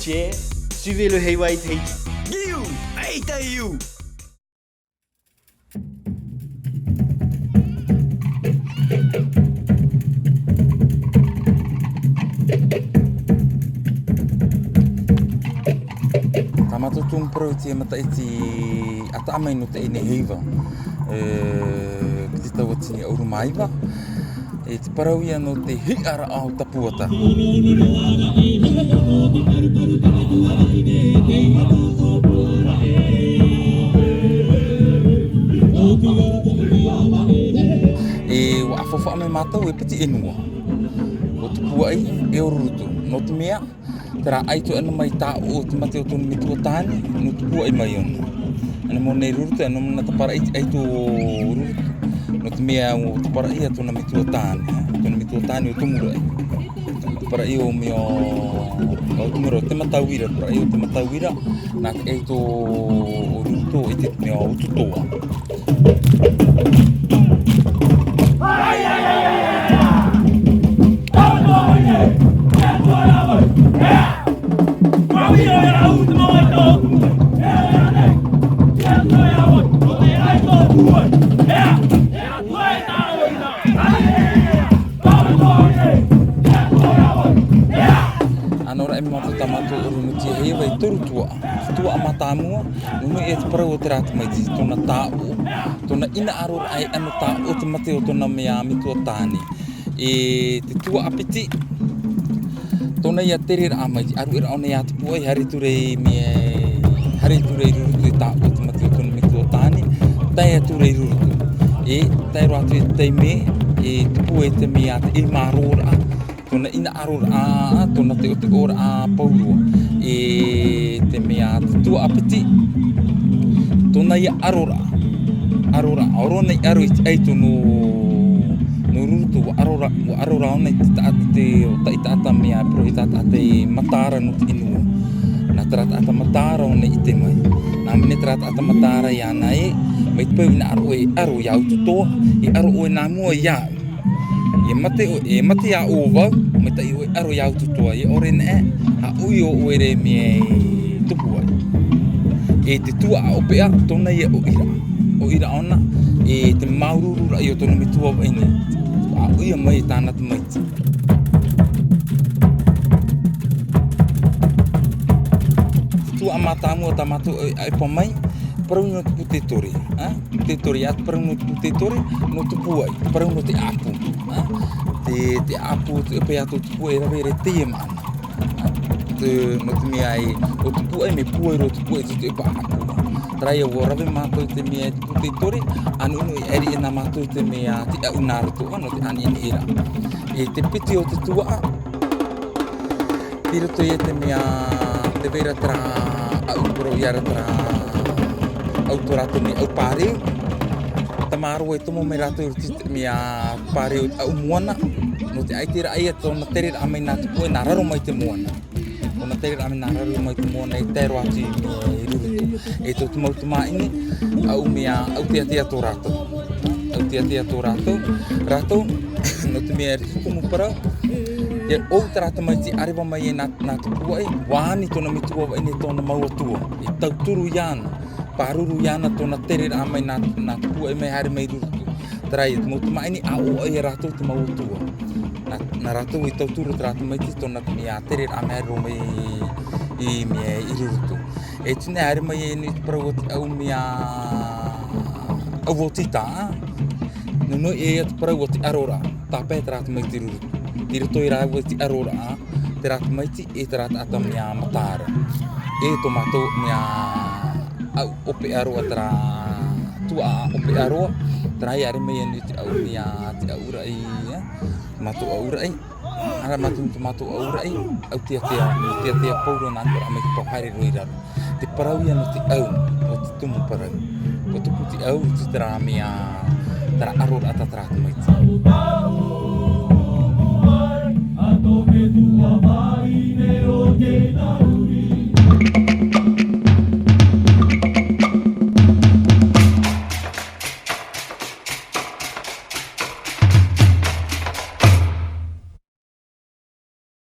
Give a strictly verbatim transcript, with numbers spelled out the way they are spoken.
Suivez le Haywire Tahiti. Giu! Ei, Taiu! Tā mātou tumu parau i te mataʻiti ʻataʻa mai nō teie nei heiva. E, piti tauatini ʻahuru mā iva. E te parau ïa nō te hiʻaraʻa o Tapuata. E ʻua faufaʻa mai mātou e piti ʻenua. ʻO Tupuaʻi, e ʻo Rurutu. Nō te mea, terā ʻaito ʻana mai tāʻoʻo te mate o tōna metua tāne, nō Tupuaʻi mai ʻōna. ʻAna mau nei Rurutu, ʻana mau nā taparaʻi te ʻaito o Rurutu. Nō te mea ʻua taparaʻi ïa tōna metua tāne, tōna metua tāne ʻo Tumuraʻi. Taparaʻi ʻo mea ʻo, ʻo Tumuraʻi, Te Matauira, taparaʻi ʻo Te Matauira, nā te ʻaito o Rurutu i te mea ʻo Ututoa. ʻĀnō rā, e mātou tā mātou ʻorometua heiva e toru tuaʻa. Te tuaʻa mātāmua, nō niʻa i te parau o terā tamaiti, tōna tāʻoʻo, tōna ʻinaʻaroraʻa e ʻano tāʻoʻo te mate o tōna mea metua tāne. E te tuaʻa piti, tōna ïa tereraʻa mai, ʻaruʻeraʻa ʻōna iā Tupuaʻi, haere atu ra i mea, haere atu ra i Rurutu e tāʻoʻo te mate o tōna metua tāne, tae atu ra i Rurutu. E tae roa atu i te taime, e tupu ai te mea, te ʻīmāroraʻa, tōna ʻinaʻaroraʻa, tōna teʻoteʻoraʻa pauroa. E te mea te tuaʻa piti, tōna ïa ʻaroraʻa. ʻAroraʻa, ʻaroraʻa i ʻaro i te ʻaito nō, nō Rurutu, ʻua ʻaro ra, ʻua ʻaro ra ʻōna i te taʻa-, te, ʻo taʻi taʻata mea, e parau e taʻata te mataara nō te ʻenua. Nā terā taʻata mataara ʻōna i ʻite mai. Nā mea terā taʻata mataara iāna ē, mai te peu ʻia ʻaro ʻoe e ʻaro iā Ututoa, e ʻaro ʻoe nā mua iāʻu. E mate ʻoe, e mate ā ʻo vau, maitaʻi ʻoe e ʻaro iā Ututoa, e ʻore anaʻe, ʻa ʻoi ʻo ʻoe ra i mea e tupu ai. E te tuaʻa ʻopeʻa, tōna ïa ʻoʻiraʻa. ʻOʻiraʻa ʻōna, e te māuruururaʻa i ʻō tōna metua vaʻine. ʻA ʻoia mai e tāna tamaiti. Te tuaʻa mātāmua tā mātou e, e ʻohipa mai, parau nō te pūtetore, ā? Pūtetore, ā, te parau nō te pūtetore, nō Tupuaʻi, te parau nō te ʻāpū, ā? Te, te ʻāpū, te ʻohipa iā Tupuaʻi e rave ra i teie mahana. Ā? Te, nō te mea ē, ʻo Tupuaʻi, mea pūai roa Tupuaʻi i te ʻohipa ʻāpū. Terā ïa ʻua rave mātou i te mea e te pūtetore, ʻānuʻu e ʻere ʻē nā mātou i te mea te ʻaʻu nā roto, ā, nō te ʻāneʻineʻiraʻa. E te piti o te tuaʻa, i roto i te mea, tē vai ra terā ʻaʻu, parau ïa ra terā ʻaʻu tō rātou nei ʻaʻu pāreu. Tamaroa e tomo mai rātou i roto i te mea pāreu ʻaʻu moana. Nō te ʻaiteraʻa ïa tōna tereraʻa mai nā Tupuaʻi, nā raro mai te moana. Tōna tereraʻa mai nā raro mai te moana e tae roa atu i mea i Rurutu. E tō te mau tamāʻine, ʻaʻu mea, ʻaʻu teatea tō rātou. ʻAʻu teatea tō rātou, rātou, nō te mea e tumu parau, ʻia ʻou terā tamaiti ʻareva mai e nā, nā Tupuaʻi, ʻua ani tōna metua vaʻine, tōna mau atua, e tauturu iāna, pāruru iāna tōna tereraʻa mai nā, nā Tupuaʻi mai haere mai Rurutu. Terā ïa, te mau tamāʻine ʻa ʻoaʻoa ia rātou te mau atua. Nā, nā rātou i tauturu terā tamaiti tōna mea tereraʻa mai roa mai i, i mea i Rurutu. E tino haere mai e nui te parau o te ʻaʻu mea, ʻaʻu votita, ā? Nō, nō ʻē ia te parau o te ʻaroraʻa, tāpae terā tamaiti Rurutu. I roto i rāua te ʻaroraʻa, terā tamaiti e terā taʻata mea mataara. E tō mātou mea ʻaʻu ʻopeʻa roa terā tuaʻa ʻopeʻa roa, terā ïa haere mai e nui te ʻaʻu mea, te ʻaʻuraʻi, ā? Mātou ʻaʻuraʻi. ʻAra mātou, tō mātou ʻaʻuraʻi, ʻaʻu teatea, ʻaʻu teatea pauroa nā te ora mai te pau haere roa i raro. Te parau ïa nō te ʻau, nō te tumu parau. ʻUa tupu te ʻau, i terā mea, terā ʻaroraʻa tā terā tamaiti.